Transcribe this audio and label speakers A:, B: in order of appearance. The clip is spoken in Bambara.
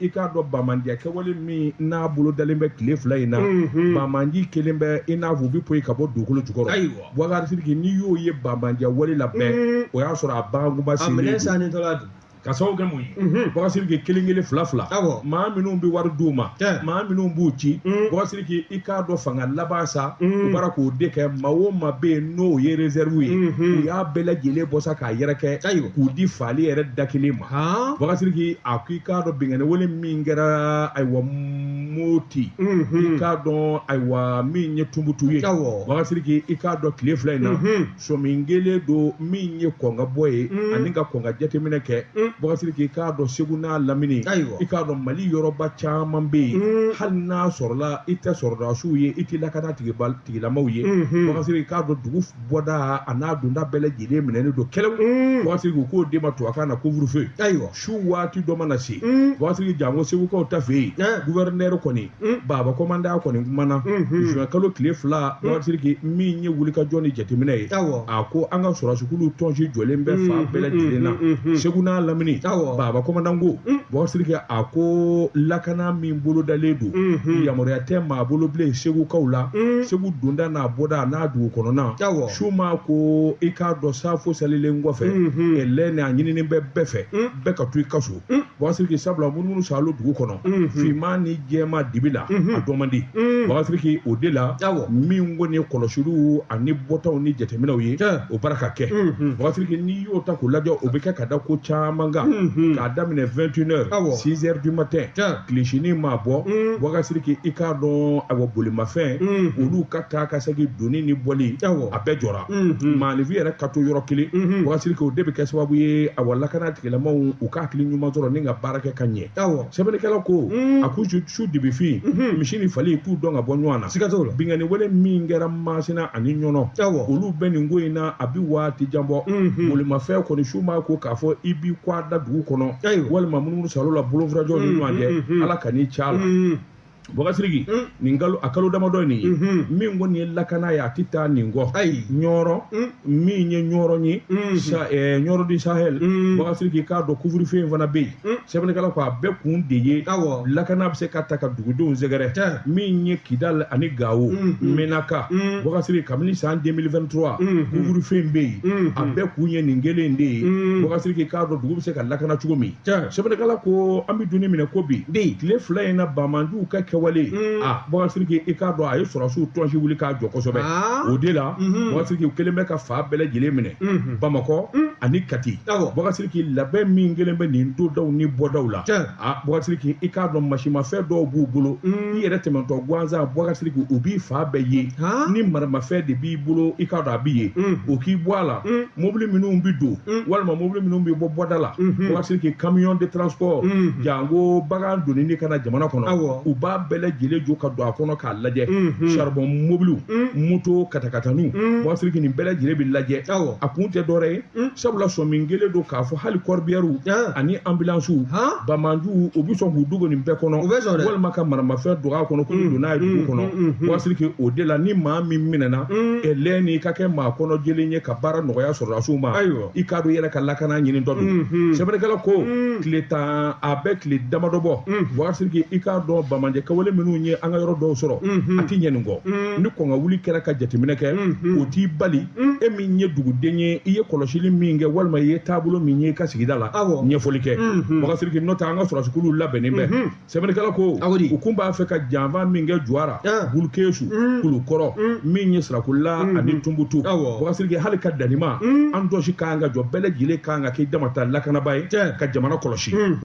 A: I k'a dɔn banbaanciya kɛwale min n'a bolo dalen bɛ tile 2 in na, banbaanci kelen bɛ i n'a fɔ u bɛ poyi ka bɔ dugukolo jukɔrɔ. Bubakari Sidiki, n'i y'o ye banbaanciya wale la bɛɛ, o y'a sɔrɔ a bankunba selen don. Ka sababu kɛ mun ye? Bubakari Sidiki, kelen kelen, fila fila, maa minnu bɛ wari d'u ma, maa minnu b'u ci, Bubakari Sidiki, i k'a dɔn fanga laban sa, u bɔra k'o de kɛ. Maa o maa bɛ yen n'o ye réserve ye, u y'a bɛɛ lajɛlen bɔ sa k'a yɛrɛkɛ k'u di faali yɛrɛ da kelen ma. Bubakari Sidiki, a ko i k'a dɔn binkanni wale min kɛra, ayiwa, Moti, i k'a dɔn, ayiwa, min ye Tumutu ye, Bubakari Sidiki, i k'a dɔn tile 2 in na, sɔmi kɛlen don min ye kɔn ka bɔ ye ani ka kɔn ka jateminɛ kɛ. Bubakari Sidiki, i k'a dɔn Segu n'a lamini, i k'a dɔn Mali yɔrɔba caman bɛ yen, hali n'a sɔrɔla i tɛ sɔrɔdasiw ye, i tɛ lakana tigilamaw ye. Bubakari Sidiki, i k'a dɔn dugu bɔda a n'a donda bɛɛ lajɛlen minɛnen don kɛlɛw. Bubakari Sidiki, u k'o de ma tubabukan na couvre-feu. Su waati dɔ mana se, Bubakari Sidiki, janko Segukaw ta fɛ yen, gouverneur kɔni Baba commandant kɔni kumana juin kalo tile 2, Bubakari Sidiki, min ye wulikajɔ ni jateminɛ ye, a ko an ka sɔrɔdasikulu tɔnsi jɔlen bɛ fan bɛɛ lajɛlen na Segu n'a lamini. Baba commandant ko, Bubakari Sidiki, a ko lakana min bolodalen don, yamaruya tɛ maa bolo bilen Segukaw la, Segu donda n'a bɔda n'a dugu kɔnɔna. Su ma ko, i k'a dɔn safo salilen kɔfɛ, lɛ a ɲininen bɛ bɛɛ fɛ, bɛɛ ka to i ka so. Bubakari Sidiki, sabula munumunu salo dugu kɔnɔ, finman ni jɛman dibi la, a dɔn man di. Bubakari Sidiki, o de la min kɔni ye kɔlɔsiliw ani bɔtaw ni jateminɛw ye, o bara ka kɛ. Bubakari Sidiki, n'i y'o ta k'o lajɛ, o bɛ kɛ ka da ko caman kan, k'a daminɛ 21 heures, 6 heures du matin, tilesinin maa bɔ. Bubakari Sidiki, i k'a dɔn, ayiwa, bolimafɛn olu ka taa ka segin, donni ni bɔli, a bɛɛ jɔra. Maaninfin yɛrɛ ka to yɔrɔ kelen, Bubakari Sidiki, o de bɛ kɛ sababu ye, awa, lakana tigilamaw u ka hakili ɲuman sɔrɔ ni ka baara kɛ ka ɲɛ. Sɛbɛnnikɛla ko, a ko su dibifin, misi ni fali t'u dɔn ka bɔ ɲɔgɔn na.
B: Siga t'o la.
A: Binkanni wale min kɛra Masina ani Ɲɔnɔ, olu bɛ nin ko in na, a bɛ waati jan bɔ. Bolimafɛn kɔni, su maa ko k'a fɔ i b'i kɔ a da dugu kɔnɔ walima munumunu salo la bolofurajɔw ni ɲɔgɔn cɛ, Ala kan'i ca la. Bubakari Sidiki, nin kalo, a kalo damadɔ nin ye, min kɔni ye lakana ye, a tɛ taa nin kɔ. Ɲɔrɔ, min ye Ɲɔrɔ ye, Ɲɔrɔ du Sahel, Bubakari Sidiki, k'a dɔn couvre-feu in fana bɛ yen. Sɛbɛnnikɛla ko a bɛɛ kun de ye lakana bɛ se ka ta ka dugudenw sɛgɛrɛ. Min ye Kidal ani Gawo, Menaka, Bubakari Sidiki, kabini san 2023 couvre-feu in bɛ yen, a bɛɛ kun ye nin kelen de ye. Bubakari Sidiki, k'a dɔn dugu bɛ se ka lakana cogo min. Sɛbɛnnikɛla ko an bɛ don min na ko bi, tile 2 in na, banbaanciw ka kɛwale, a Bubakari Sidiki, i k'a dɔn a ye sɔrɔdasiw tɔnsi wuli k'a jɔ kosɛbɛ. O de la, Bubakari Sidiki, u kɛlen bɛ ka fan bɛɛ lajɛlen minɛ, Bamakɔ ani Kati. Bubakari Sidiki, labɛn min kɛlen bɛ nin dondaw ni bɔdaw la, a Bubakari Sidiki, i k'a dɔn masimafɛn dɔw b'u bolo, i yɛrɛ tɛmɛtɔ gansan, Bubakari Sidiki, u b'i fan bɛɛ ye. Ni maramafɛn de b'i bolo, i k'a dɔn a b'i ye, o k'i bɔ a la. Mobili minnu bɛ don walima mobili minnu bɛ bɔ bɔda la, Bubakari Sidiki, camion de transport, janko bagan donni ka na jamana kɔnɔ, u b'a bɛɛ lajɛlen jɔ ka don a kɔnɔ k'a lajɛ. Charbon mobiliw, moto katakataniw, Bubakari Sidiki, nin bɛɛ lajɛlen bɛ lajɛ. A kun tɛ dɔwɛrɛ ye, sabula sɔmi kɛlen don k'a fɔ hali corbillard ani ambulansiw, banbaanciw u bɛ sɔn k'u dogo nin bɛɛ kɔnɔ walima ka maramafɛn dogo a kɔnɔ k'u bɛ don n'a ye dugu kɔnɔ. Bubakari Sidiki, o de la ni maa min minɛna, lɛ n'i ka kɛ maa kɔnɔ jɛlen ye ka baara nɔgɔya sɔrɔdasiw ma, i k'a dɔn i yɛrɛ ka lakana ɲini dɔ don. Sɛbɛnnikɛla ko tile 10, a bɛ tile damadɔ bɔ, Bubakari Sidiki, i k'a dɔn banbaanci kɛwale minnu ye an ka yɔrɔ dɔw sɔrɔ, a tɛ ɲɛ nin kɔ. Ni kɔn ka wuli kɛra ka jateminɛ kɛ, o t'i bali, e min ye duguden ye, i ye kɔlɔsili min kɛ walima i ye taabolo min ye i ka sigida la, ɲɛfɔli kɛ, Bubakari Sidiki. N'o tɛ, an ka sɔrɔdasikulu labɛnnen bɛ. Sɛbɛnnikɛla ko u kun b'a fɛ ka janfa min kɛ Juwara, Bulukesu, Kulukɔrɔ, min ye Sirakola ani Tunbutu, Bubakari Sidiki, hali ka danni ma, an tɔsi ka kan ka jɔ, bɛɛ lajɛlen ka kan ka k'i damata lakanaba ye ka jamana kɔlɔsi.